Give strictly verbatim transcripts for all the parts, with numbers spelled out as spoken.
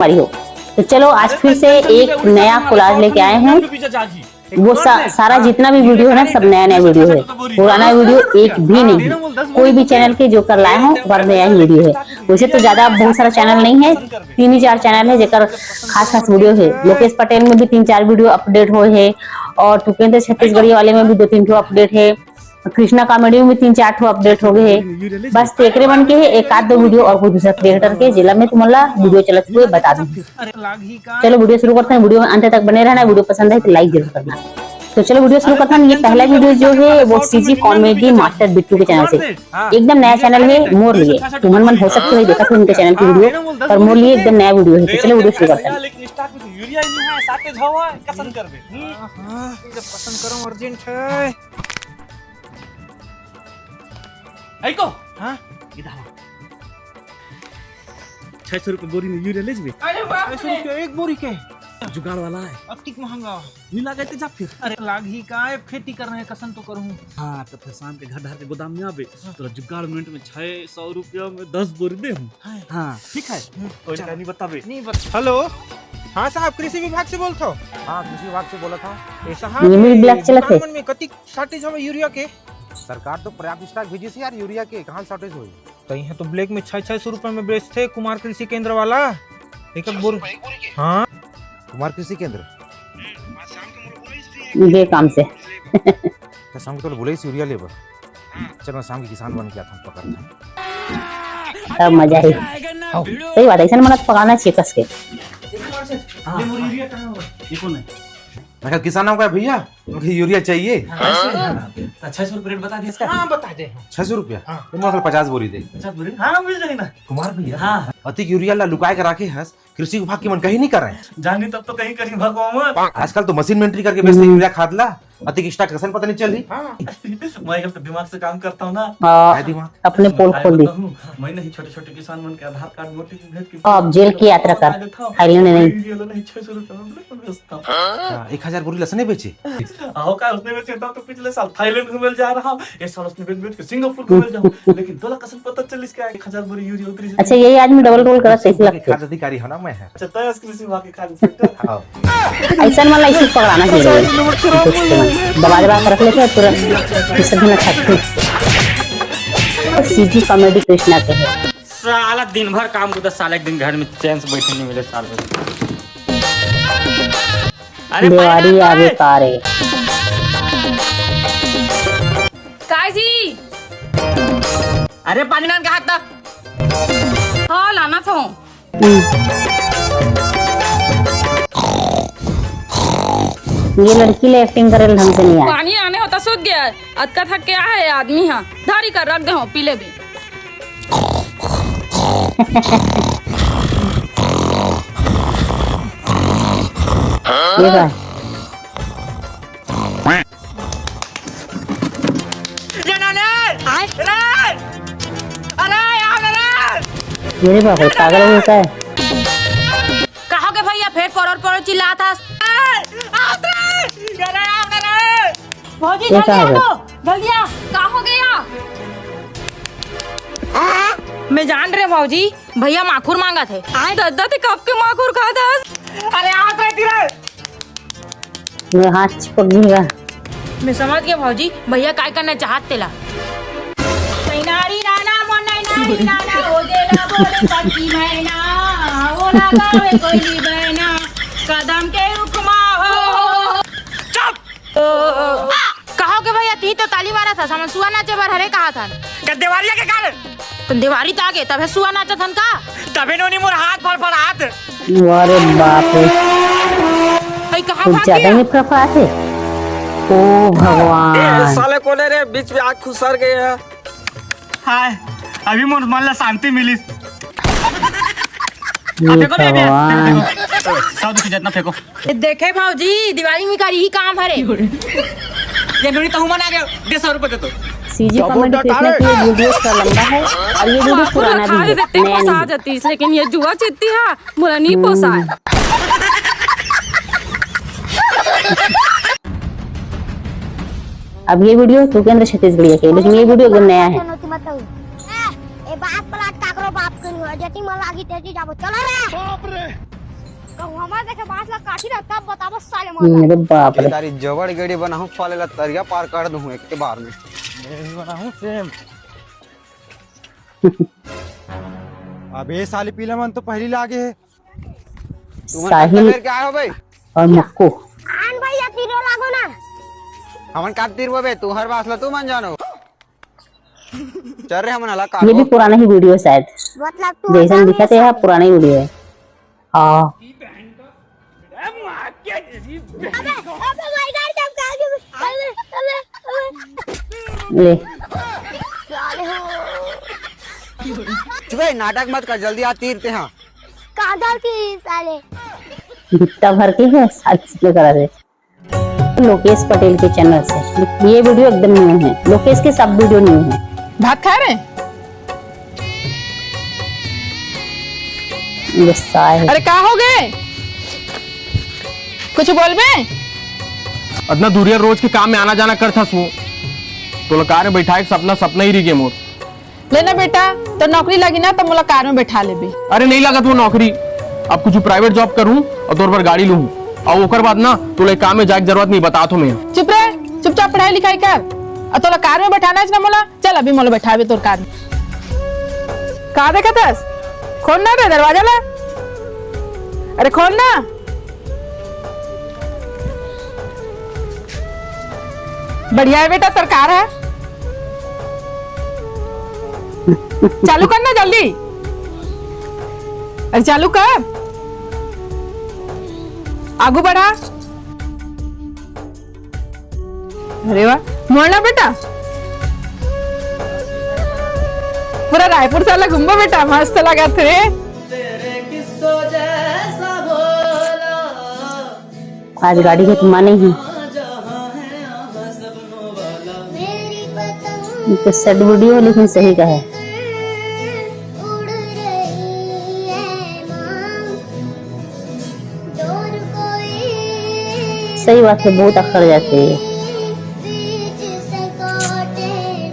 हमारी हो। तो चलो, आज फिर से एक नया कोलाज लेके आए हैं। वो सा, सारा जितना भी वीडियो है ना, सब नया नया वीडियो है, पुराना वीडियो एक भी नहीं है। कोई भी चैनल के जो कर लाए हो, पर नया ही वीडियो है। वैसे तो ज्यादा बहुत सारा चैनल नहीं है, तीन ही चार चैनल है जेकर खास खास वीडियो है। लोकेश पटेल में भी तीन चार वीडियो अपडेट हुए है, और टुकेंद्र छत्तीसगढ़ी वाले में भी दो तीन ठो अपडेट है, कृष्णा कॉमेडी में भी तीन चार ठो अपडेट हो गए है। बस तेकरे मन के है एक आध दो वीडियो और कोई दूसरा क्रिएटर के, जेला मैं तुमन ला वीडियो चलत हुए बता दूँ। चलो वीडियो शुरू करते हैं, वीडियो में अंत तक बने रहना, वीडियो पसंद आए तो लाइक जरूर करना। तो चलो वीडियो शुरू करते हैं। ये पहला वीडियो जो है वो सीजी कॉमेडी मास्टर बिट्टू के चैनल से, एकदम नया चैनल है मोर लिए। तुमन मन हो सकते हो देखा थे उनके चैनल की वीडियो, पर मोर लिए एकदम नया वीडियो है। तो चलो वीडियो शुरू करते हैं। लेकिन स्टार्ट में तो यूरिया ही नहीं है, साथे जावा, कसम कर दे। हम्म। हाँ, जब पसंद करो, अर्जेंट है। ऐको? हाँ? इधर आओ। छह सौ रुपये बोरी में यूरिया ले जबे? अरे बाप रे। छह सौ रुपये एक बोरी के? जुगाड़ वाला है। अतिक महंगा। मिला गए तो जा फिर। अरे लाग ही का है, खेती कर रहे हैं, कसन तो करूँ। हाँ, तो फिर शाम के घर धार के गोदाम में आबे, हाँ। तो जुगाड़ मिनट में छह सौ रुपया में दस बोरी दे हूँ। हाँ। हाँ, ठीक है? हम्म, कोई चल। नहीं बताबे। नहीं बत-, हेलो, हाँ साहब, कृषि विभाग से बोलत हो? हाँ, कृषि विभाग से बोलत हो। ए साहब, ये मेरी ब्लैक चलत है। दुकान मन में कतिक shortage हवे यूरिया के? सरकार तो पर्याप्त stock भेजिस यार यूरिया के, कहाँ shortage होही? तो यहाँ तो black में छह छह सौ रुपए में बेचथे कुमार कृषि केंद्र वाला। एक एक बोरी। हाँ। कुमार कृषि केंद्र? ये काम से। तो शाम को तो बोले इस यूरिया लेबर। चल, मैं शाम के किसान बन के आता हूँ, पकड़ता हूँ। तब मजा ही। आओ। सही बात है, ऐसा मन पकाना चाहिए कस के। हाँ। ये कौन है? मैं कहा, किसान हो गया भैया, मुझे यूरिया चाहिए। हाँ, ऐसे है ना। तो छह सौ रुपये रेट बता दिया इसका? हाँ, बता दे। छह सौ रुपया? हाँ। तो मैं पचास बोरी दे। पचास बोरी? हाँ, मिल जाएगी ना। कुमार भैया, हाँ। अतिक यूरिया ला लुकाए के राखे हस, कृषि विभाग के मन कहीं नहीं कर रहे हैं। जानी तब तो कहीं करी भगवान। आजकल तो मशीन में एंट्री करके बेचते हैं यूरिया खाद ला। अतिक stock कसन पता नहीं चल रही। हाँ। मैं जब तो दिमाग से काम करता हूँ ना। हाँ, काय दिमाग? अपने पोल खोल दी। मैं नहीं, छोटे छोटे किसान मन के आधार कार्ड वोटिंग भेज के अब जेल की यात्रा कर, थाईलैंड नहीं। वीडियो ला नहीं, छह सौ रुपया में बेचता हूँ। हाँ, एक हजार बोरी लसने बेचे। आओ का, उसने बेचे तब तो पिछले साल थाईलैंड घूमे जा रहा हूँ, इस साल उसने बेच बेच के सिंगापुर घूमे जाऊँ। लेकिन तोला कसन पता चलिस का एक हजार बोरी यूरिया उतरी? अच्छा, यही आदमी डबल रोल करत, कैसे लगते? खाद अधिकारी हो ना मैं है। अच्छा, तय कृषि विभाग के खाद inspector। हाँ। ऐसा मन ला इसी पकड़ाना चाहिए। दबा दबा के रख लेते हैं, तुरंत दूसरे दिन खाते हैं। सीजी कॉमेडी कृष्णा के है। साला दिन भर काम करता, साला एक दिन घर में चैन से बैठे नहीं मिले साले। अरे देवारी आगे का रे। काय जी? अरे पानी लान के हाथ ला। हाँ, लाना था। ये लड़की ले एक्टिंग करे ढंग से नहीं आए। पानी आने होता, सूत गया है। अतका थक के आए है आदमी, हाँ, धारी कर रख दे हो, पी ले भी। ये का? ये ना ले! रे! अरे यार, अरे! मेरे बाप रे, पागल हो गया है। कहाँ के भैया, फेर परोर परोर चिल्लात हस। ए, आओ रे! अरे, आओ रे! भौजी, ये जल्दी कहाँ आ गए? तो, जल्दी आ। का हो गया? मैं जान रहे भौजी, भैया माखुर मांगत है। दद्दा ते कब के माखुर खात हस? अरे, आओ रे, तिरे! ये हाथ चिपक गया। मैं समझ गया भौजी, भैया काय करना चाहत तेला। नैनारी नाना, मोर नैनारी नाना, ओ देला बोले पक्की मैना, ओ लगावे कोयली बैना, कदम के रुख मा हो। चुप! कहो के भैया, ती तो ताली मारा था, समन सुआ नाचे बर हरे कहा था। का देवारिया के काल? तुम देवारी त आगे, तबे सुआ नाचत हन का? तबे नोनी मोर हाथ फड़फड़ात। अरे बाप रे। भाई, कहाँ कुछ भाग ज्यादा गया? ही फड़फड़ात है। ओ भगवान। ए, साले कोने रे, बीच में आग खुसर गए हैं। हाय, अभी मोर मन ला शांति मिलिस। ये आ, फेंको रे, भैया, भगवान। फेंको। सौ दो सौ जितना फेंको। देखे भौजी, दिवाली में कर यही काम हरे। ये नोनी तहु मन आ गए, डेढ़ सौ रुपए दे दो। सीजी कॉमेडी कृष्णा की ये वीडियो थोड़ा लंबा है और ये वीडियो पुराना भी है, नया नहीं है। जातीस, लेकिन ये जुआ चित्ती है, मोला नहीं पोसाय। अब ये वीडियो टुकेंद्र छत्तीसगढ़िया के, लेकिन ये वीडियो एकदम नया है। ए, ए बाप प्लाट काकरो बाप करी हो। जेती मन लागी तेती जाबो, चलो रे। बाप रे। कहूँ हमर देखे बांस ला काटी ना, तब बताबो साले मन ला। अरे बाप रे। तारी जबड़ गेड़ी बनाहूँ, साले ला तरिया पार कर दूँ एक के बार में। मैं भी बनाहूँ सेम। अबे साले पीला मन तो पहली लागे हे। तुमन साहिल कत्ता बेर के आए हो बे? और मुक्कू। आन भैया, तीरो लागो ना। हमन का तीरबो बे, तुहर बांस ला तुमन जानो। चल रे, हमन हला ये भी काटबो। पुराना ही वीडियो है शायद। मतलब तू जैसन दिखत हे, पुराना ही वीडियो है। हाँ। अबे, अबे, भाई, गाड़ी चमका के, अबे, अबे, अबे। ले। साले हो। चुप हे, नाटक मत कर, जल्दी आ, तीरते हैं। कागल की साले। भित्ता भर के है, साले से करा दे। लोकेश पटेल के चैनल से। ये वीडियो एकदम न्यू है, लोकेश के सब वीडियो न्यू है। भात खाए रे? गुस्सा है। अरे का हो गए? कुछ बोलबे? अतना दूरिया रोज के काम में आना जाना करथस वो। तोला कार में बैठाए के सपना, सपना ही रह गे मोर। ले ना बेटा, तो नौकरी लगी ना तो मोला कार में बैठा लेबे। अरे नहीं लगत वो नौकरी, अब कुछ प्राइवेट जॉब करूँ और तोर बर गाड़ी लूँ और ओकर बाद ना तोला काम में जाए के जरूरत नहीं, बता तो मैं। चुप रह, चुपचाप पढ़ाई लिखाई कर। और तोला कार में बैठाना है ना मोला, चल अभी मोला बैठाबे तोर कार में। का देखत हस? खोल ना रे दरवाजा ला। अरे खोल ना। बढ़िया है बेटा, सरकार है। चालू कर ना जल्दी। अरे चालू कर। आगू बढ़ा। अरे वाह, मोड़ना बेटा। पूरा रायपुर साला घूमबो बेटा, मस्त लगत रे। आज गाड़ी के तो माने ही। ये तो सैड वीडियो है, लेकिन सही का है। सही बात है, बहुत अखड़ जाते हैं।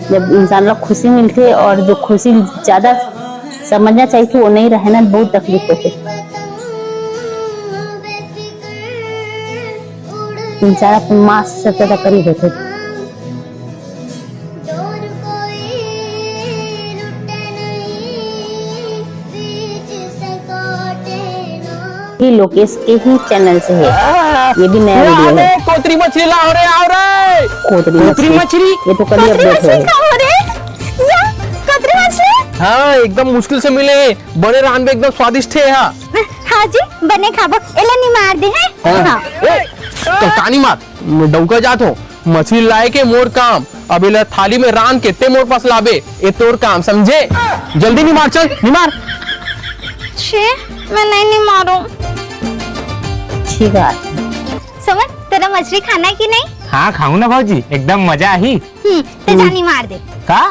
जब इंसान ला खुशी मिलथे और जो खुशी ज्यादा समझना चाहिए, वो नहीं रहे ना, बहुत तकलीफ होथे। इंसान अपन माँ से सबसे ज्यादा करीब होथे। ये लोकेश के ही चैनल से है, ये भी नया वीडियो है। कोतरी मछली लाओ रे, आओ रे। कोतरी कोतरी मछली? मछली? ये तो कल ही कोतरी अपडेट मछली हुआ है। कहाँ हो रे? या कोतरी मछली? हाँ, एकदम मुश्किल से मिले, बने रांधबे, एकदम स्वादिष्ट है यहाँ। हाँ जी, बने खाबो, एला निमार दे हैं। हाँ। हाँ। ए, तो तानी मार, डौका जात हो, मछली लाए के मोर काम, अब एला थाली में रांध के ते मोर पास लाबे, ए तोर काम, समझे? जल्दी निमार, चल, निमार। छे, मैं नहीं निमारूं। अच्छी बात है। सुमन, तेरा मछली खाना है कि नहीं? हाँ, खाऊं ना भौजी, एकदम मजा आही। हम्म, ते जा निमार दे। का?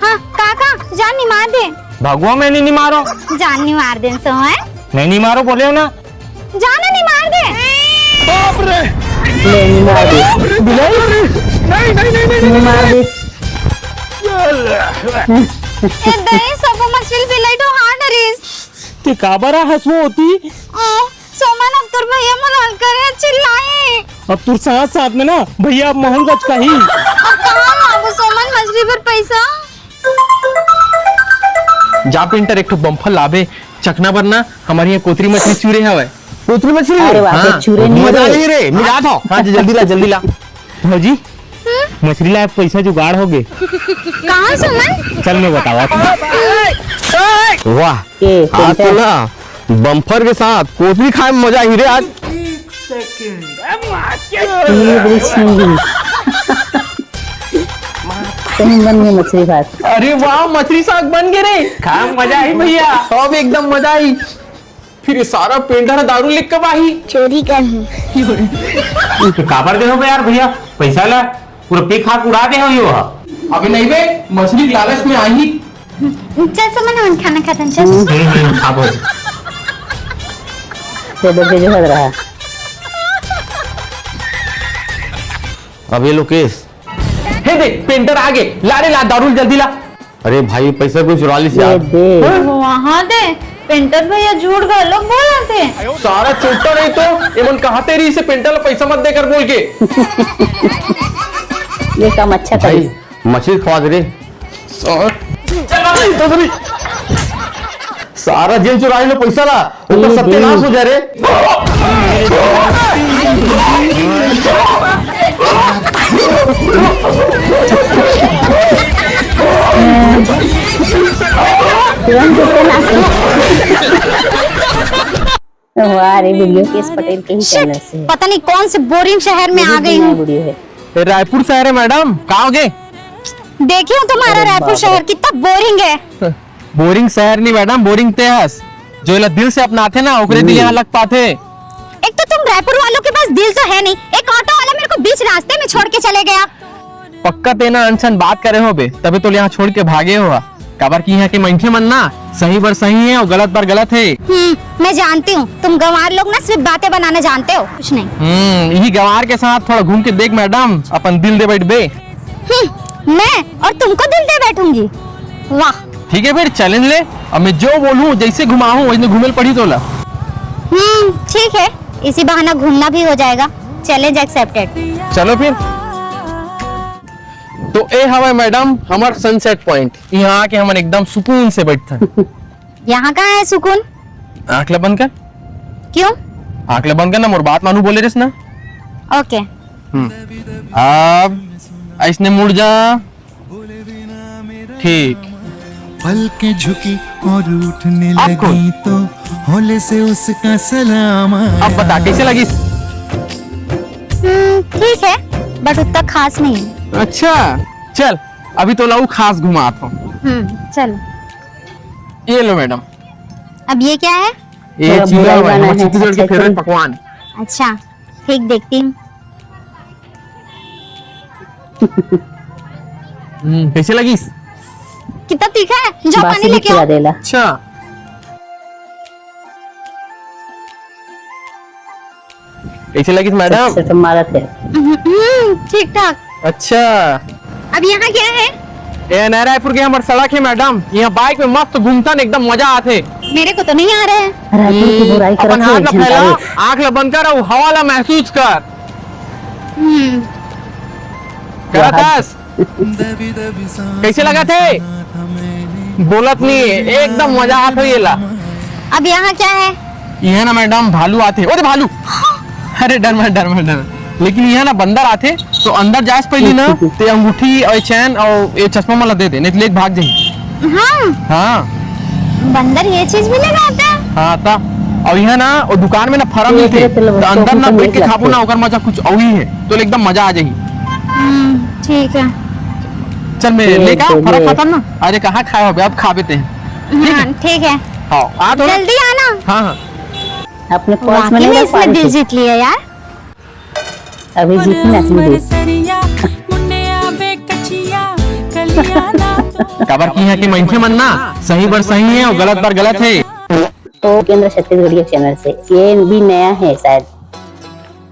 हाँ, का, का? जा निमार दे। भगवा मैं नहीं निमारो। जा निमार दे, सुमन। नहीं निमारो बोले हो ना। जा ना निमार दे। बाप रे! ले, निमार दे। बिलाई? नहीं, नहीं, नहीं, नहीं, नहीं, निमार दे। ए दई, सबो मछली बिलाई तो हार डरिस। ते काबर हंसवो होती? आ, सोमन, अब तोर भैया मोला करे चिल्लाए। अब तोर साथ साथ में ना भैया अब महूं गचकाही। अब कहाँ मांगू सोमन मछली बर पैसा? जा पेंटर, एक ठो बम्फर लाबे, चखना बर ना हमर इहाँ कोतरी मछली चूरे हवय। कोतरी मछली? अरे वाह, हाँ, चूरे नहीं मजा रे। नहीं रे, मिला था। हाँ जी, जल्दी ला, जल्दी ला। भौजी, हम्म? मछली ला पैसा जुगाड़ हो गए। कहाँ सुमन? चल मैं बतावा था। वाह, के आज तो पेंटर? ना बम्फर के साथ कोतरी खाए में मजा ही रे आज। ये दृश्य नहीं। सही बन गए मछली भात। अरे वाह, मछली साग बन गए रे। खा मजा आई भैया। अब एकदम मजा आई। फिर ये सारा पेंटर दारू लेके कब आही? चोरी कर हूँ। तो काबर दे हो बे यार भैया, पैसा ला पूरा पी खा के उड़ा दे हो यो हा। अबे नहीं बे, मछली लालच में आई। चल सुमन, हम खाना खाते हैं, चल। हम्म, हम्म, खाबो। टेबल पे जो हग रहा है। अबे लोकेश, हे देख, पेंटर आ गए। ला रे, ला, दारू जल्दी ला। अरे भाई, पैसा कोई चुरा लिस यार। दे। वहाँ दे, पेंटर भैया झूठ घलो बोलथे। सारा चोट्टा नहीं तो, एमन कहाथे रहिसे पेंटर ला पैसा मत देकर बोल के। ये काम अच्छा भाई, करिस। मछली खवा दे रे। सारा, सारा जेन चुराए लो पैसा ला, ओकर सत्यानाश हो जा रे। तुरंत सत्यानाश हो। वाह रे, वीडियो केस पटेल के ही चैनल से। पता नहीं कौन से बोरिंग शहर में आ गई हूँ। वीडियो है। ये रायपुर शहर है मैडम, का होगे? देखी हूँ तुम्हारा रायपुर शहर कितना बोरिंग है। बोरिंग शहर नहीं मैडम, बोरिंग ते हस। जो एला दिल से अपनाथे ना, ओकरे दिल यहाँ लग पाथे। एक तो तुम रायपुर वालों के पास दिल तो है नहीं, एक ऑटो वाला मेरे को बीच रास्ते में छोड़ के चले गया। पक्का तें ना अनसन बात करे होबे, तभी तो यहाँ छोड़ के भागे हो। काबर कि यहाँ के मनखे मन ना सही बर सही है और गलत बर गलत है। हम्म, मैं जानती हूँ, तुम गंवार लोग ना सिर्फ बातें बनाना जानते हो, कुछ नहीं। हम्म, यही गंवार के साथ थोड़ा घूम के देख मैडम, अपन दिल दे बैठबे। हम्म, मैं और तुमको दिल दे बैठूंगी? वाह। ठीक है फिर, चैलेंज ले। अब मैं जो बोलूँ, जैसे घुमाऊँ, वैसे घूमे ल पड़ी तोला। हम्म, ठीक है, इसी बहाना घूमना भी हो जाएगा। Challenge accepted. चलो फिर। तो ए हवय मैडम हमर सनसेट पॉइंट। यहाँ आके हमन एकदम सुकून से बैठथन। यहाँ कहाँ है सुकून? आँख ला बंद कर। क्यों? आँख ला बंद कर ना, मोर बात मानू बोले रेस ना। ओके। हम्म। अब ऐसने मुड़ जा। ठीक। पलकें झुकी और उठने अब कौन? लगी तो होले से उसका सलाम आया। अब बता, कैसे लगिस? हम्म, ठीक है, but उतना खास नहीं है। अच्छा, चल, अभी तो लाऊ खास घुमात हूँ। हम्म, चलो। ये लो मैडम। अब ये क्या है? ये थोड़ा चीला बुराई है, वाला हमारे है, छत्तीसगढ़ के अच्छा, फेवरेट चल। पकवान। अच्छा, ठीक, देखती हूँ। हम्म, कैसे लगिस? कितना तीखा है, जा बासी पानी भी लेके खिला आओ। देला। अच्छा, कैसे लगिस मैडम? अच्छा, तो मारत है। हम्म, ठीक ठाक। अच्छा। अब यहाँ क्या है? ए, नया रायपुर के हमर सड़क है मैडम, यहाँ बाइक में मस्त घूमथन, एकदम मजा आथे। मेरे को तो नहीं आ रहा है। रायपुर की बुराई अपन करत हाथ है, ला फैला, झनकावे। आँख ला बंद कर अउ हवा ला महसूस कर। हम्म। करत हस? कैसे लगत हे? बोलत नहीं है, एकदम मजा आत हे ये ला। अब यहाँ क्या है? यहाँ ना मैडम भालू आथे। ओ दे भालू। अरे डर मत, डर मत, डर मत। लेकिन यहाँ ना बंदर आथे, तो अंदर जाए से पहली ना, ते अंगूठी और चैन और ये चश्मा मला दे दे, नहीं तो लेके भाग जाही। हाँ। हाँ। बंदर ये चीज भी लगाता है? हाँ, ता। और यहाँ ना, वो दुकान में ना फरा ये मिलथे, तेरे तेल तो अंदर ना तो बैठ के खाबो ना, ओकर मजा कुछ और ही है, तो एकदम मजा आ जाही। हम्म, ठीक है। चल, मैं लेके आओ, फरा खाता ना। अरे, कहाँ खाए हो बे? अब खाबे ते। ठीक है? हाँ, ठीक है। हाँ, आ तो ना। जल्दी आना। हाँ, हाँ। अपने पर्स में वाकई नहीं में रख इसने पाए दिल थे। जीत लिया यार। अभी जीतने अपनी देश। काबर कि यहाँ के मनखे मन ना सही बर सही है और गलत बर गलत है। तो केंद्र छत्तीसगढ़िया चैनल से, ये भी नया है शायद।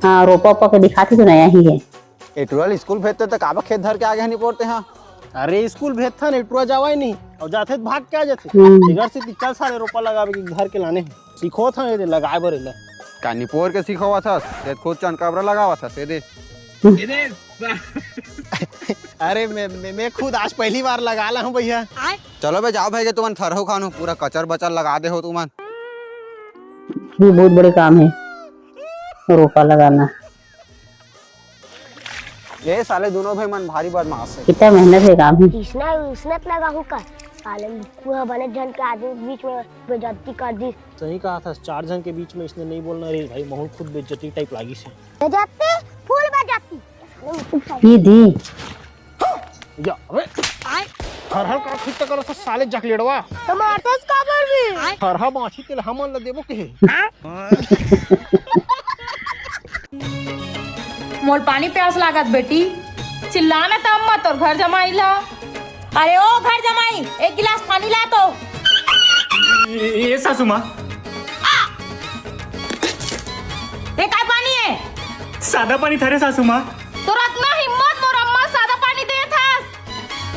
हाँ, रोपा ओपा के दिखाती तो नया ही है। एटुरा ल स्कूल भेजते त काबर खेत धर के आगे हनी पड़ते हाँ? अरे स्कूल भेजथन, एटुरा जावा ही नहीं और जाथे त भाग के आ जाथे। हम्म। इधर से चल साले रोपा लगावे के घर के लाने हैं। सिखोत हन एदे लगाए बर एला। का निपोर के सिखोवत हस? ते खुद चनकाबरा लगावत हस एदे। अरे मैं, मैं, मैं खुद आज पहली बार लगा ला हूँ भैया। चलो बे जाओ भाई के तुमन थरहु खानो पूरा कचर बचर लगा दे हो तुमन। ये बहुत बड़े काम है रोपा लगाना। ये साले दोनों भाई मन भारी बदमाश है। कितना मेहनत है काम है। इसना उसनत लगा हूँ का? साले कुआ बने झन के आदमी के बीच में बेइज्जती कर दी। सही कहा था, चार जन के बीच में इसने नहीं बोलना रे भाई, माहौल खुद बेइज्जती टाइप लागी से। बेइज्जती, फुल बेइज्जती। ये दी। या, अबे। हरहर का ठीक तो करो साले जकलेड़वा। टमाटर का बर भी। हरहा बाछी तेल हमन ला देबो के। मोल पानी प्यास लागत बेटी। चिल्ला ना त अम्मा तोर घर जमाई ला। अरे ओ घर जमाई, एक गिलास पानी ला तो। ए, ए सासू माँ। ये काय पानी है? सादा पानी थरे सासू माँ। तोर अतना हिम्मत मोर अम्मा सादा पानी देत हस।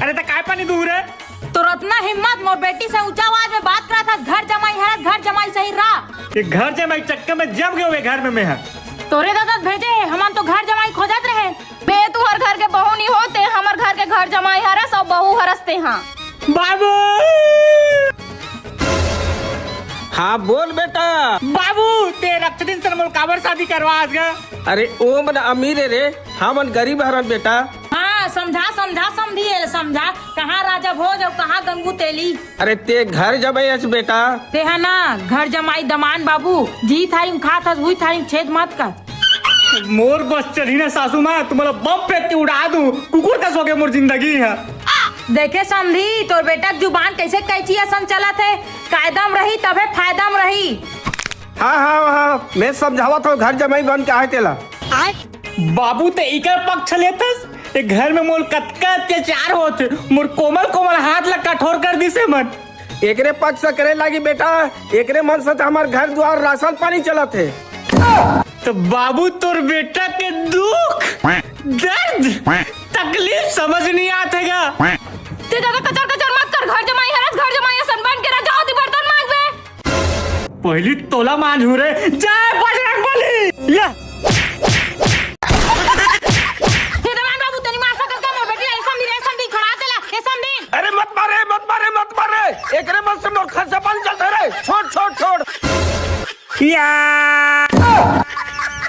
अरे त काय पानी दूर है? तोर इतना हिम्मत, मोर बेटी से ऊंचा आवाज में बात करत हस, घर जमाई हरस, घर जमाई सही रह। ये घर जमाई चक्कर में जम गए हुए घर में मैं है। तोरे ददा भेजे हे, हमन तो घर जमाई खोजत रहे। बे तुहर घर के बहू नहीं होते, हमर घर के घर जमाई हरस अउ बहू हरस ते हाँ। बाबू! हाँ, बोल बेटा। बाबू, ते रक्षादिन से मोर काबर शादी करवा आज गा? अरे, ओ मन अमीर हे रे, हमन गरीब हरन बेटा। हाँ, समझा, समझा, समझी हे, समझा। कहाँ राजा भोज अउ कहाँ गंगू तेली? अरे, ते घर जमाई अस बेटा। ते हा ना, घर जमाई दमान बाबू, जी थारी में खात हस, हुई थारी में छेद मत कर। मोर बस चलही ना सासू माँ, तुम्हारा बम फेंक के उड़ा दूं, कुकुर कस होगे मोर जिंदगी है। देखे समधी, तोर बेटा के जुबान कैसे कैंची असन चलत हे, कायदा में रही तभे फायदा में रही। हाँ, हाँ, हाँ, मैं समझावत हूँ, घर जमाई बन के आए तेला। बाबू, ते इकर पक्ष लेतस? ए घर में मोर कतका अत्याचार होत, मोर कोमल कोमल हाथ ला कठोर कर दिस हे मन। एकरे पक्ष से करे लागी बेटा, एकरे मन से तो हमार घर द्वार राशन पानी चलत हे। तो बाबू, तोर बेटा के दुख, दर्द, तकलीफ समझ नहीं आत हे गा। ते ज्यादा कचर कचर मत कर, घर जमाई हरस, घर जमाई असन बन के रह, जा ओती बर्तन मांज बे। पहली तोला मांजहूं रे, जय बजरंग बली। या। हे दमान बाबू, तनी मार सकत का मोर बेटी ला? ए समधी रे, ए समधी, खड़ा तेला, ए समधी। अरे मत मारे, मत मारे, मत मारे। एकरे मन से मोर खर्चा पानी चलत हे रे। छोड़, छोड़, छोड़। या।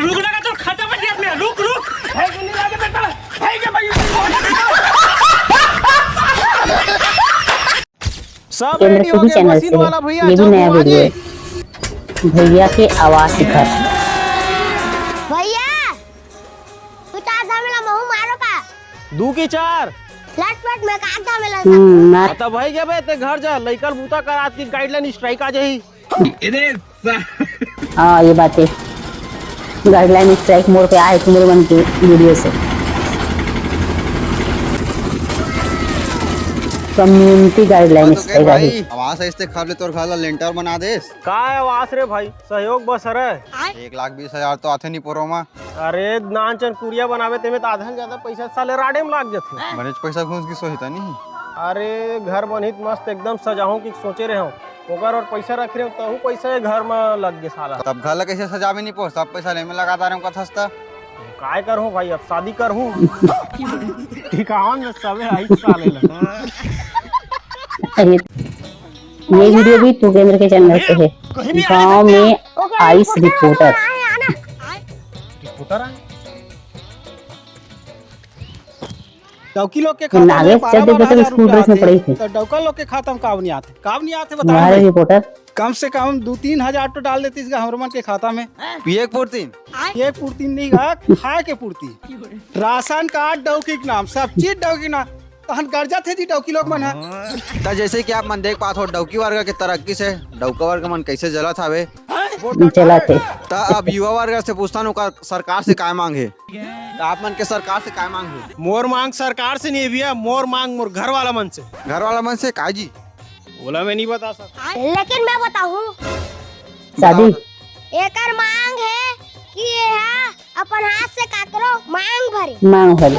रुक ना, तोर खर्चा पानी चलत हे, रुक, रुक। हे गिल्ली लागे बेटा, हे के भाई। सब केंद्र ready हो गए, चैनल से मशीन वाला भैया, ये भी नया वीडियो है। भैया के आवास घर। भैया, तू चार धामे ला महू मारो का? दू की चार? लटपट में काट धामे ला। हम्म, मार। तब भाई गए बे, ते घर जा, लइकन बूता कर, आज की guideline strike आ जाही। हाँ, ये बात है। Guideline strike मोर पे आए तुम्हारे मन की वीडियो से। Community guideline strike आई। आवास ऐसे खा ले तोर घर ला लेंटर बना देस। का आवास रे भाई, सहयोग बस हरे। एक लाख बीस हजार तो आथे नहीं पोरो मा। अरे नानचन कुरिया बनावे तेमे तो आधा ले ज्यादा पैसा साले राडे में लाग जाथे। बनेच पैसा घुस गिस होही तनी। अरे घर बनही त मस्त एकदम सजाहूं कि सोचे रहे हूं। ओकर और पैसा रख रहे हूं, तहू पैसा ये घर में लग गे साला। तब घर ला कैसे सजावे नहीं पो, सब पैसा ले में लगा दारे कथस त। काय करहूं भाई, अब शादी करहूं। ठिकावन में सबे आई साले लगा। अरे, ये वीडियो भी तू केंद्र के चैनल से है। गांव में आइस रिपोर्टर। रिपोर्टर आए? डौकी लोग के खाता में बारह बारह हजार रुपया आथे, तो डौका लोग के खाता में काव नहीं आथे, काव नहीं आथे, बताओ भाई। रिपोर्टर। कम से कम दू तीन हजार तो डाल देतीस गा हमर मन के खाता में। पिए के पुरती? पिए के पुरती नहीं गा, खाए के पुरती। राशन कार्ड डौकी के नाम, सब चीज डौकी के नाम। तहन गरजत हे जी डौकी लोग मन ह। त जैसे कि आप मन देख पात हो, डौकी वर्ग के तरक्की से डौका वर्ग मन कैसे जलत हवे। जलत हे। त अब युवा वर्ग से पूछथन, ओकर सरकार से काय मांग हे? त आप मन के सरकार से काय मांग हे? मोर मांग सरकार से नहीं भैया, मोर मांग मोर घर वाला मन से। घर वाला मन से काय जी? ओला मैं नहीं बता सकता। लेकिन मैं बताहूँ। शादी। एकर मांग हे कि ये हा अपन हाथ से काकरो मांग भरे। मांग भरे।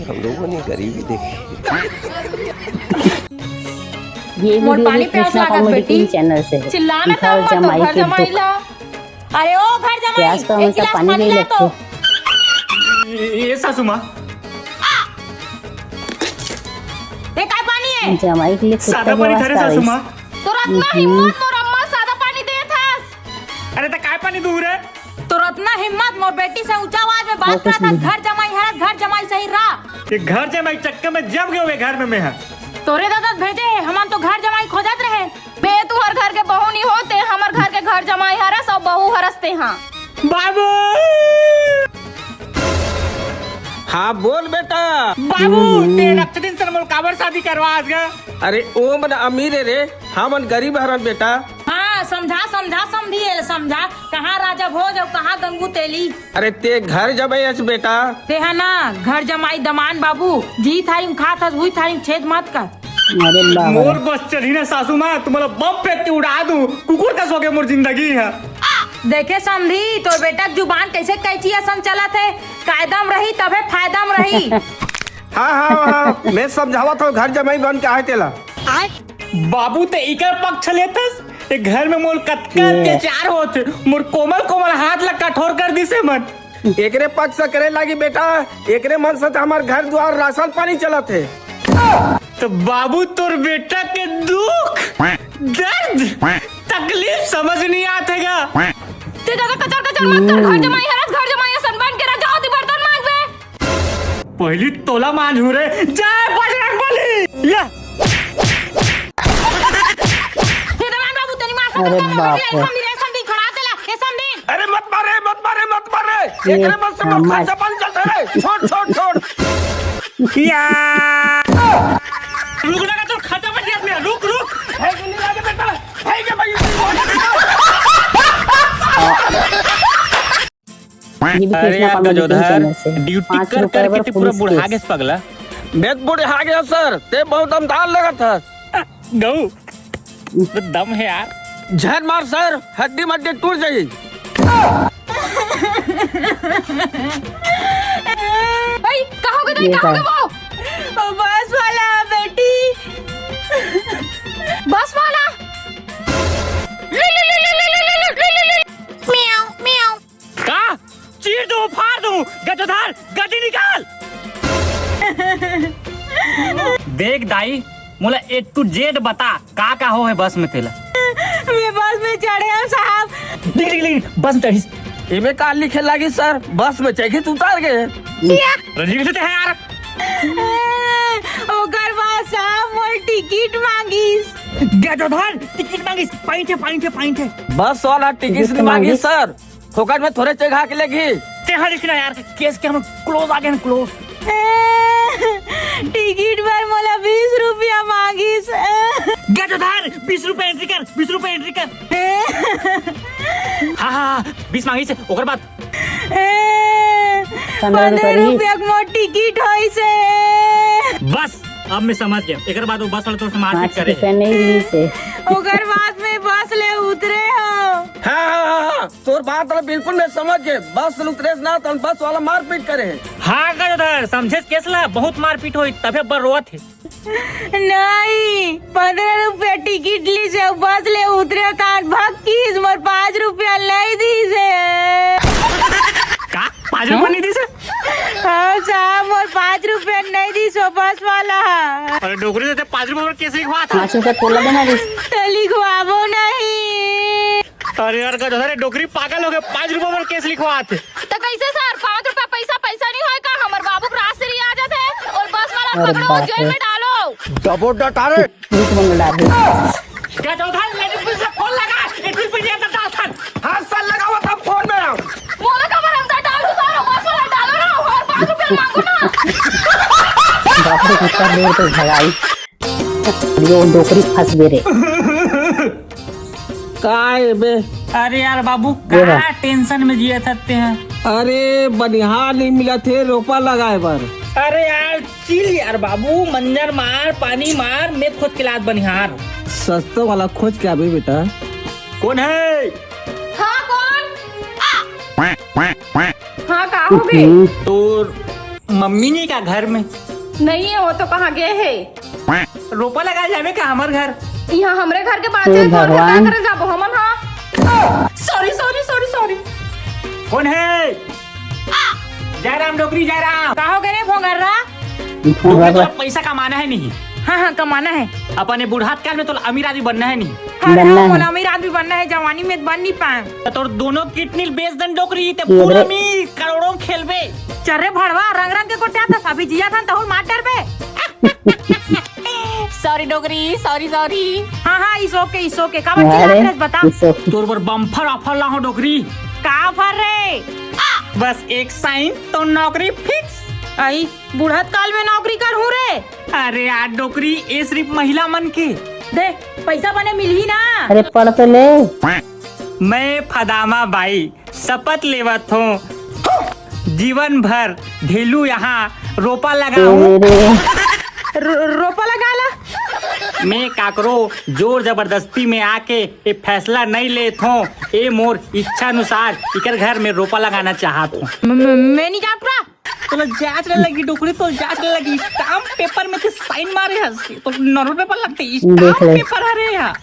हम लोगों ने गरीबी देखी। ये मोर वीडियो पानी भी प्यास कृष्णा लागत कॉमेडी बेटी। किंग चैनल से है। चिल्ला ना घर तब मत, जमाई घर के जमाई दुख। ला। अरे ओ घर जमाई, प्यास तो एक हमेशा गिलास पानी पानी नहीं ला तो। लगते। ए, ए सासू माँ। ये काय पानी है? जमाई के लिए कुत्ता सादा के पानी वास्ता थारे सासू आइस। माँ। तोर अतना हम्म। हिम्मत, मोर अम्मा सादा पानी देत हस। अरे त काय पानी दूं रे? तोर अतना हिम्मत, मोर बेटी से ऊंचा आवाज में बात करत हस, घर जमाई हरस, घर जमाई सही रह। ये घर जमाई चक्कर में जम गए हुए घर में मैं है। तोरे ददा भेजे हे, हमन तो घर जमाई खोजत रहे। बे तुहर घर के बहू नहीं होते, हमर घर के घर जमाई हरस अउ बहू हरस ते हाँ। बाबू! हाँ, बोल बेटा। बाबू, हम्म। ते रक्षादिन से मोर काबर शादी करवा आज गा? अरे, ओ मन अमीर हे रे, हमन गरीब हरन बेटा। हाँ, समझा, समझा, समझी हे, समझा। कहाँ राजा भोज अउ कहाँ गंगू तेली? अरे, ते घर जमाई अस बेटा। ते हा ना, घर जमाई दमान बाबू, जी थारी में खात हस, हुई थारी में छेद मत कर। अरे बाबा। मोर बस चलही ना सासू माँ, तुम्हारा बम फेंक के उड़ा दूं, कुकुर कस होगे मोर जिंदगी है। देखे समधी, तोर बेटा के जुबान कैसे कैंची असन चलत हे, कायदा में रही तभे फायदा में रही। हाँ, हाँ, हाँ, मैं समझावत हूँ, घर जमाई बन के आए तेला। बाबू, ते इकर पक्ष लेतस? ए घर में मोर कतका अत्याचार होत हे, मोर कोमल कोमल हाथ ला कठोर कर दिसे मन। एकरे पक्ष से करे लागी बेटा, एकरे मन से तो हमार घर दुआर राशन पानी चलत हे। तो बाबू, तोर बेटा के दुख, दर्द, तकलीफ समझ नहीं आत हे गा। ते ज्यादा कचर कचर मत कर, घर जमाई हरस, घर जमाई असन बन के रह, जाओ ती बर्तन मांज बे। पहली तोला मांजहूं रे, जय बजरंग बली। या। हे दमान बाबू, तनी मार अरे बाप रे। रेशम दिन, रेशम दिन, छोड़ा देला, रेशम दिन। अरे मत मारे, मत मारे, मत मारे। ये एकरे मन से मोर खर्चा पानी चलता है। छोड़, छोड़, छोड़। या। रुक ना, तो खर्चा बच गया अपने, रुक, रुक। है कि नहीं लागे बेटा? है कि भाई? ये भी अरे कृष्णा यार कॉमेडी गजोधर, किंग चैनल से। ड्यूटी पाँच कर रुपए करके पर ते पूरा फुल बुढ़ा स्केच। गेस पगला। बेग बुढ़ा गया सर, ते बहुत दमदार लगत हस। गऊ, तो दम है यार। झन मार सर, हड्डी मड्डी टूट जाई। भाई, कहाँ हो गए, ये कहाँ हो गए वो? वो बस वाला बेटी। बस वाला। म्याऊ, म्याऊ। का? चीर दूं, फाड़ दूं, गजोधर, गड्डी निकाल। देख दाई, मोला A to Z बता, का का हो है बस में तेला? मैं बस में चढ़े हूँ साहब। देख, देख, देख, बस में चढ़िस। एमे का लिखे लागी सर, बस में चढ़िस उतार गए। रंजीत से है यार। ओकर बाद साहब मोर टिकट मांगिस। गजोधर, टिकट मांगिस, पाइंट है, पाइंट है, पाइंट है। बस वाला टिकट टिकट नहीं मांगिस मांगिस। सर। फोकट में थोड़े चेघा के लेगी। ते हरिश ना यार, केस के हम क्लोज आ गए हैं, क्लोज। टिकट पर मोला बीस रुपया मांगिस। गजोधर, बीस रुपया एंट्री कर, बीस रुपया एंट्री कर। हाँ, हाँ, हाँ, बीस मांगिस, ओकर बाद। पंद्रह रुपया के मोर टिकट होइस हे। बस, अब मैं समझ गया। एकर बाद वो बस वाला तोर से मारपीट करे। पाँच रुपया नहीं रहिस हे। ओकर बाद में बस ले उतरे हो। हाँ, हाँ, हाँ, हाँ। तोर बात ला बिल्कुल मैं समझ गे। बस उतरेस ना, तन बस वाला मारपीट करे हे। हाँ गजोधर, समझेस केस ला, बहुत मारपीट होई, तभे बर रोवत हे। नहीं, पंद्रह रुपया टिकट लीस हे, बस ले उतरे तान भक्कीस, मोर पाँच रुपया नहीं दीस हे। का? पाँच रुपया नहीं दीस हे? हाँ साहब, मोर पाँच रुपया नहीं दीस हे बस वाला। अरे डोकरी, तो पाँच रुपया में केस लिखवा था। पाँच रुपया तोला देना रीस। तो लिखवाबो नहीं। अरे यार गजोधर, ये डोकरी पागल हो गए, पाँच रुपया में केस लिखवा थे। तो कैसे सर, पाँच रुपया पैसा, पैसा नहीं होय का? हमर बाबू के राशि आ जाते हैं और बस वाला अरे पकड़ो, बाप जेल रे। में डालो। दबो डटा रे। झूठ बोल रहा है। गजोधर, लेडीज पुलिस से फोन लगा, ये बिल पे नहीं आता था। हाँ सर, लगाओ तब फोन में। मोला का अंदर डालो सर, बस वाला डालो ना, और पाँच रुपया मांगो ना। बाप रे, कितना दूर तक भगाई। यो डोकरी फंस गए रे। काय बे? अरे यार बाबू, ये का बात। टेंशन में जिए थकते हैं। अरे बनिहार नहीं मिला थे रोपा लगाए बर। अरे यार चिल यार बाबू, मंजर मार, पानी मार, मैं खोज के लात बनिहार। सस्ता वाला खोज के आबे बेटा। कौन है? हाँ, कौन? हाँ, का हो गए? तोर मम्मी नहीं का घर में? नहीं है, वो तो कहाँ गए है? रोपा लगा जावे का हमर घर? यहाँ हमरे घर के बात हे है, तोर घर भगवान। का करे जाबो हमन, हाँ? Sorry, sorry, sorry, sorry. कौन है? जयराम डोकरी, जयराम। का हो गए रे भोंगर्रा? डोकरी, तोला पैसा कमाना है नहीं? हाँ, हाँ, कमाना है। अपने बुढ़ात काल में तोला अमीर आदमी बनना है नहीं? हाँ, बनना हाँ, है। मोला अमीर आदमी बनना है, जवानी में बन नहीं पाए। तो तोर दोनों किडनी बेच देन डोकरी, ते ये फुल रे। अमीर, करोड़ों खेलबे। चल रे भड़वा, रंग रंग के कोट्या था, अभी जिया था, तहुल मार डरबे। सॉरी डोकरी, सॉरी, सॉरी। हाँ, हाँ, it's okay, it's okay। का बच्ची अरे, याद रहे, बता। It's okay। तोर बर बम्फर ऑफर ला हो डोकरी। का ऑफर रे? बस एक साइन तो नौकरी फिक्स। आई, बुढ़त काल में नौकरी करहूँ रे। अरे यार डोकरी, ये सिर्फ महिला मन के। दे, पैसा बने मिलही ना। अरे पढ़ तो ले। मैं फदामा बाई शपथ लेवत हों, जीवन भर ढेलू यहाँ रोपा लगाहूँ। रो-, रोपा लगा ला। मैं काकरो जोर जबरदस्ती में आके ये फैसला नहीं लेत हों, ये मोर इच्छा अनुसार इकर घर में रोपा लगाना चाहत हों। म-, म-, मैं नहीं जाऊँ पूरा। तोला जांच ले लगी डोकरी, तोला जांच ले लगी। स्टाम्प पेपर में ते साइन मारे हस, तो नॉर्मल पेपर लगथे, देख स्टाम्प ले। पेपर हरे हा।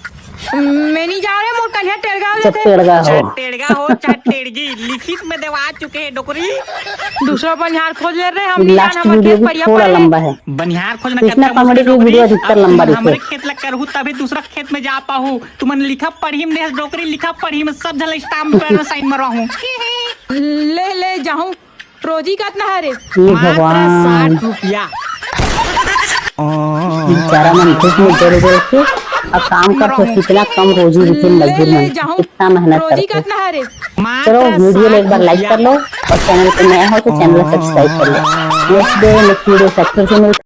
मैं नहीं जा रहे, मोर कन्या टेड़गा हो जब जाथे। टेड़गा हो। चाहे टेड़गा हो, चाहे टेड़गी, लिखित में देवा चुके हैं डोकरी। दूसरा बनिहार खोज ले रहे हम, लास्ट वीडियो भी थोड़ा लंबा है। बनिहार खोजना कृष्णा कॉमेडी की वीडियो अधिकतर लंबा दिखे। हमारे खेत लग कर हूँ, तभी दूसरा खेत में जा पाहूँ। तुमन लिखा पढ़ी में देहस डोकरी, लिखा पढ़ी में सब झन स्टाम्प पेपर में साइन मरवाहूँ। ले, ले जाहूँ। रोजी कतना हरे? हे मात्र भगवान। साठ रुपया। बेचारा मन धूप में जल जल के अउ काम करथे, कितना कम रोजी देथे ले, मजदूर ले मन। जाहूँ। कितना मेहनत रोजी करथे। कतना हरे? चलो, मात्र वीडियो ला एक बार साठ लाइक कर लो अउ चैनल पे नया हो तो चैनल ला सब्सक्राइब कर लो। नेक्स्ट डे, नेक्स्ट वीडियो से फिर से मिलते